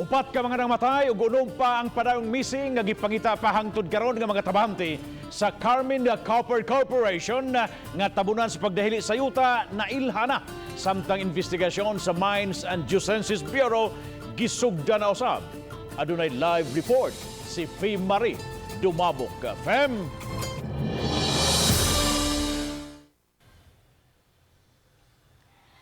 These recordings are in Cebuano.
Upat ka mga namatay ug unom pa ang padayong missing nga gipangita pa hangtod karon nga mga trabahante sa Carmen Copper Corporation nga tabunan sa pagdahili sa yuta nailha na samtang investigasyon sa Mines and Geosciences Bureau gisugda na usab. Adunay live report si Fee Marie Dumabok. Fem.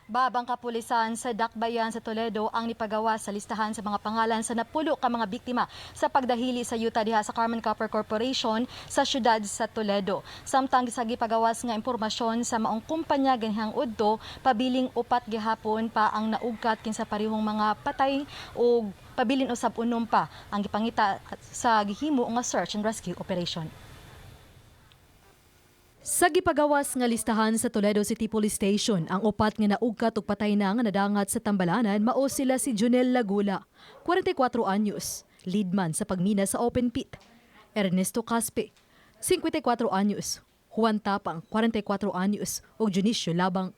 Babang kapulisan sa Dakbayan sa Toledo ang nipagawa sa listahan sa mga pangalan sa napulo ka mga biktima sa pagdahili sa yuta diha sa Carmen Copper Corporation sa syudad sa Toledo. Samtang sa gipagawas nga impormasyon sa maong kumpanya ganihang udto, pabiling upat gihapon pa ang naugkat kinsa parehong mga patay og pabilin usab unom pa ang gipangita sa gihimo nga search and rescue operation. Sa gipagawas nga listahan sa Toledo City Police Station, ang upat nga naugkat ug patay na nga nadangat sa Tambalanan mao sila si Junel Lagula, 44 anyos, leadman sa pagmina sa open pit. Ernesto Caspe, 54 anyos, Juan Tapang, 44 anyos, ug Junicio Labang.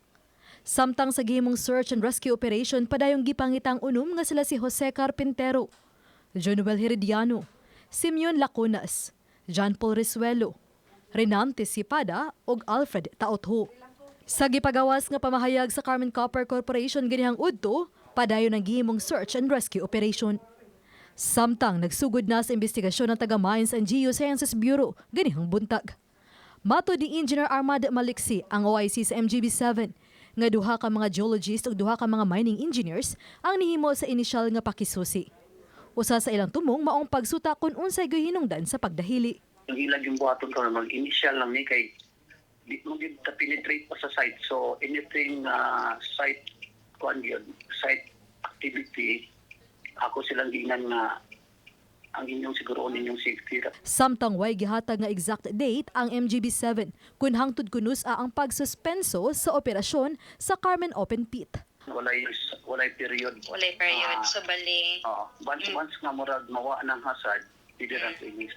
Samtang sa gihimong search and rescue operation, padayong gipangitang unom nga sila si Jose Carpintero, Jonuel Herediano, Simeon Lacunas, John Paul Risuelo, Renante Sipada ug Alfred Taotho. Sa gipagawas nga pamahayag sa Carmen Copper Corporation ganihang udto, padayon ang gihimong search and rescue operation. Samtang nagsugod na sa investigasyon ng taga Mines and Geosciences Bureau ganihang buntag. Matod ni Engineer Armand Maliksi, ang OIC sa MGB7, nga duha ka mga geologist ug duha ka mga mining engineers ang nihimo sa inisyal nga pakisusi. Usa sa ilang tumong maong pagsuta kung unsay gihinungdan sa pagdahili. Ang ilang yung buhaton karon, mag-initial lang ni kay di mo gid ta penetrate pa sa site, so anything site kuan yun, site activity, ako silang giingnan nga ang inyong siguro inyong safety. Samtang way gihatag nga exact date ang MGB7 kung hangtod kunus-a ang pagsuspenso sa operasyon sa Carmen Open Pit. Walay period. Walay period. Ah. So, bali. Oh, once nga murag mawa ng hazard, pwede ra to inis.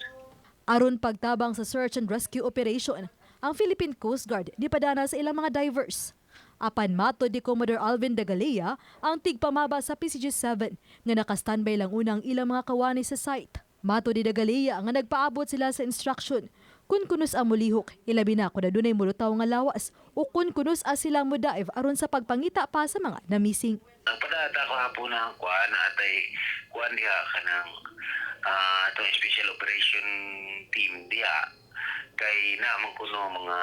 Aron pagtabang sa search and rescue operation, ang Philippine Coast Guard nipadana sa ilang mga divers. Apan matod ni Commodore Alvin Dagalea ang tigpamaba sa PCG-7 nga naka-standby lang unang ilang mga kawani sa site. Matod ni Dagalea nga nagpaabot sila sa instruction kung kunus ang mulihok, ilabi na kung adunay mulutaw nga lawas o kung kunus a sila mo dive aron sa pagpangita pa sa mga namising. Nagpadata ko hapon na ang kuan atay kuan diha kanang atong special operation team diha kay na man kuno mga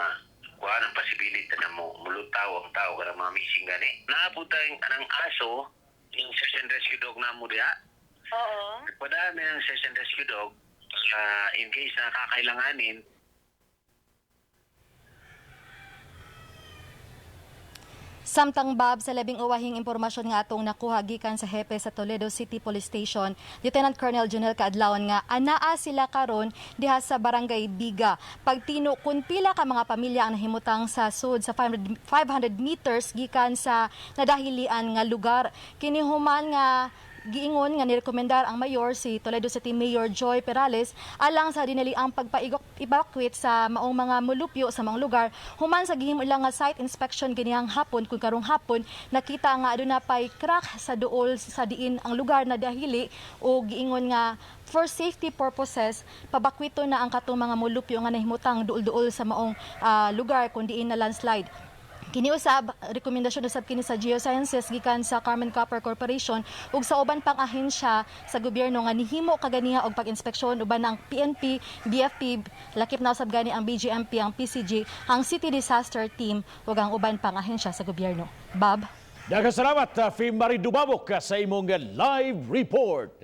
kuan ang possibility na mo mulutaw ang tao kanang mga missing gani. Naabot ang anang aso yung search and rescue dog namo diha. Nagpadami ang search and rescue dog in case na kakailanganin. Samtang, Bob, sa labing uwahing impormasyon nga atong nakuha gikan sa hepe sa Toledo City Police Station, Lieutenant Colonel Junel Kaadlawan, nga anaa sila karon diha sa Barangay Biga. Pagtino kung pila ka mga pamilya ang nahimutang sa sud sa 500 meters gikan sa nadahilian nga lugar. Kini human nga giingon nga nirekomendar ang mayor, si Toledo City Mayor Joy Perales, alang sa dinali ang pagpa-evacuate sa maong mga mulupyo sa maong lugar human sa gihimo lang nga site inspection ganihang hapon, kung karong hapon nakita nga aduna pay crack sa duol sa diin ang lugar na dahili o giingon nga for safety purposes pabakwito na ang katong mga mulupyo nga nahimutang duol-duol sa maong lugar kung diin na landslide. Kini usab rekomendasyon usab kini sa Geosciences gikan sa Carmen Copper Corporation ug sa uban pang ahensya sa gobyerno nga nihimo kaganiha og pag-inspeksyon uban ang PNP, BFP, lakip na usab gani ang BGMP, ang PCG, ang City Disaster Team ug ang uban pang ahensya sa gobyerno. Bob. Daghang salamat, Fee Marie Dumabok, sa imong live report.